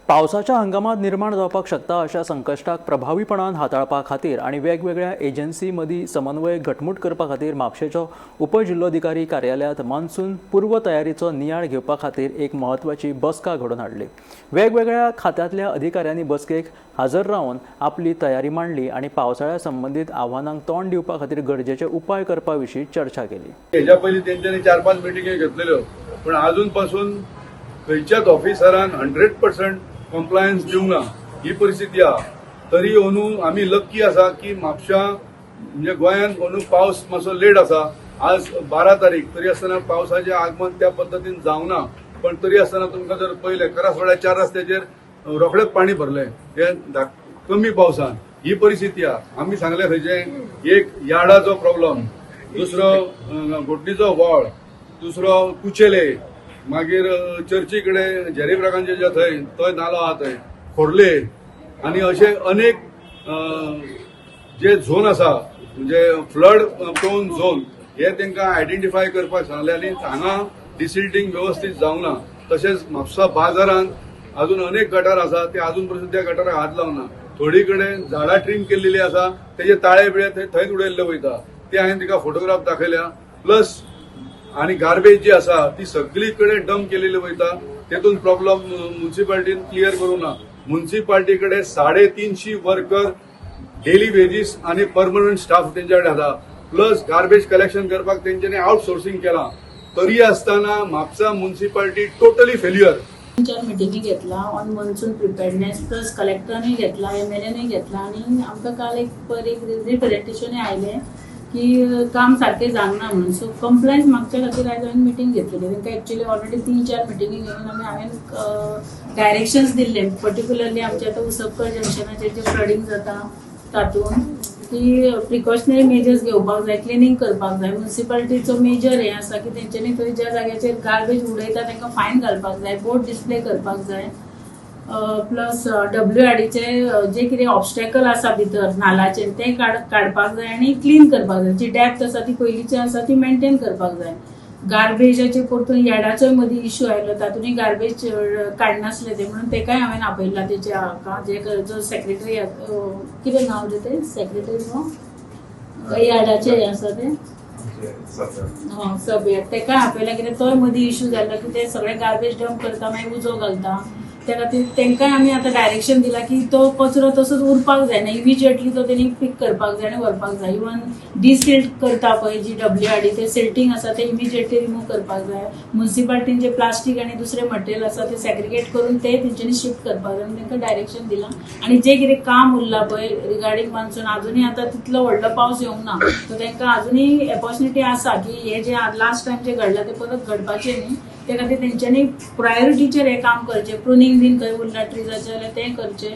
पावसाच्या हंगामात निर्माण जावपाक शकता अशा संकश्टाक प्रभावीपणान हाताळपा खातीर आनी वेगवेगळ्या एजन्सी मदीं समन्वय घटमूट करपा खातीर म्हापशेचो उपजिल्लोधिकारी कार्यालयांत मान्सून पूर्व तयारीचो नियाळ घेवपा खातीर एक म्हत्वाची बसका घडोवन हाडली. वेगवेगळ्या खात्यांतल्या अधिकाऱ्यांनी बसकेक हजर रावन आपली तयारी मांडली आनी पावसाळ्या संबंदीत आव्हानांक तोंड दिवपा खातीर गरजेचे उपाय करपा विशीं चर्चा केली. हेज्या पयलीं तेंच्यांनी चार पांच मिटिंगी घेतलेल्यो, पण अजून पासून खंयच्याच ऑफिसरान 100% कंप्लायन्स दिवंक ना, ही परिस्थिती आहा. तरी अंदू आमी लक्की आसा की म्हापशा म्हणजे गोंयांत अंदू पावस मातसो लेट आसा. आज 12 तारीख, तरी आसतना पावसाचें आगमन त्या पद्दतीन जावंक ना. पण तरी आसतना तुमकां जर पळयलें, करासवाड्या चार रस्त्याचेर रोखडेच पाणी भरलें हे कमी पावसान. ही परिस्थिती आहा. आमी सांगले खंयचे एक यार्डाचो प्रॉब्लम, दुसरो घोटणीचो व्हाळ, दुसरो कुचेले, मागीर चर्ची कडेन जेरी ब्रागांचे जे थंय थंय नालो आहा थंय खोर्ले आनी अशे अनेक जे झोन आसा, म्हणजे फ्लड प्रोन झोन, हे तांकां आयडेंटिफाय करपाक सांगले आनी हांगा डिसिल्टींग वेवस्थीत जावंक ना. तशेंच म्हापसा बाजारांत अजून अनेक गटार आसा, ते अजून पर्यंत त्या गटाराक हात लावना. थोडी कडेन झाडां ट्रीम केल्लेली आसा, तेजे ताळे बिळे थंय थंयच उडयल्ले वयता, ते हांवें तिका फोटोग्राफ दाखयल्या. प्लस आणि गार्बेज जी आसा ती सगळी कडेन डंप केलेली वयता, तेतून प्रॉब्लम म्युन्सिपाल्टीन क्लियर करूंक ना. म्युन्सिपाल्टी कडेन 350 वर्कर डेली वेजीस आणि परमनंट स्टाफ तेंच्या कडेन आसा. प्लस गार्बेज कलेक्शन करपाक तेंच्यांनी आउटसोर्सिंग केलां, तरी आसतना म्हापसा म्युन्सिपाल्टी टोटली फेल्युअर. तीन चार मिटिंगी घेतला ऑन मॉन्सून प्रिपेर्डनेस, प्लस कलेक्टरानूय घेतला, एमएलएनूय घेतला आनी आमकां काल एक पर एक रिप्रेझेंटेशनूय आयलें की काम सारकें जावंक ना म्हणून. सो कंप्लायन्स मागच्या खातीर आयज हांवें मिटींग घेतलेली. तांकां एक्चुअली ऑलरेडी तीन चार मिटिंगी घेवन आमी हांवें डायरेक्शन्स दिल्ले. पर्टिक्युलरली आमच्या आतां उसपकर जंक्शनाचेर जे फ्लडींग जाता, तातूंत की प्रिकॉशनरी मेजर्स घेवपाक जाय, क्लिनींग करपाक जाय. म्युन्सिपालिटीचो मेजर हें आसा की तेंच्यांनी थंय ज्या जाग्याचेर गार्बेज उडयता तांकां फायन घालपाक जाय, बोर्ड डिस्प्ले करपाक जाय. प्लस डब्ल्यू आर डीचे जे कितें ऑबस्टेकल आसा भितर नालाचे, ते काडपाक जाय आनी क्लीन करपाक जाय. जी डेप्थ आसा ती पयलींची आसा ती मेंटेन करपाक जाय. गार्बेजाचे परतून यार्डाचोय मदीं इश्यू आयलो, तातूंतय गार्बेज काडनासले ते, म्हणून तेकाय हांवें आपयला. तेच्या हाका जे जो सेक्रेटरी, कितें नांव रे तें सेक्रेटरी न्हू, यार्डाचे हें आसा तें, सब तेकाय आपयला. कित्याक तोय मदीं इश्यू जाल्लो की ते सगळे गार्बेज डंप करता, मागीर उजो घालता. त्या खातीर तांकांय आमी आतां डायरेक्शन दिलां की तो कचरो तसोच उरपाक जायना, इमिजिएटली तो तेणी पीक करपाक जाय आनी व्हरपाक जाय. इवन डिसिल्ट करता पळय जी डब्ल्यू आर डी, ते सिल्टींग आसा ते इमिजिएटली रिमूव करपाक जाय. म्युन्सिपालिटीन जे प्लास्टीक आनी दुसरे मटेरियल आसा ते सेग्रिगेट करून ते तेंच्यांनी शिफ्ट करपाक जाय. आनी तांकां डायरेक्शन दिलां. आनी जे कितें काम उरलां पळय रिगार्डींग मान्सून, अजुनूय आतां तितलो व्हडलो पावस येवंक ना, सो तांकां अजुनूय ऑपॉर्च्युनिटी आसा की हे जे लास्ट टायम जे घडलां ते परत घडपाचें न्ही. ते खातीर तेंच्यांनी प्रायोरिटीचेर हें काम करचें. प्रुनींग बीन खंय उरलां ट्रिजाचें जाल्यार तें करचें.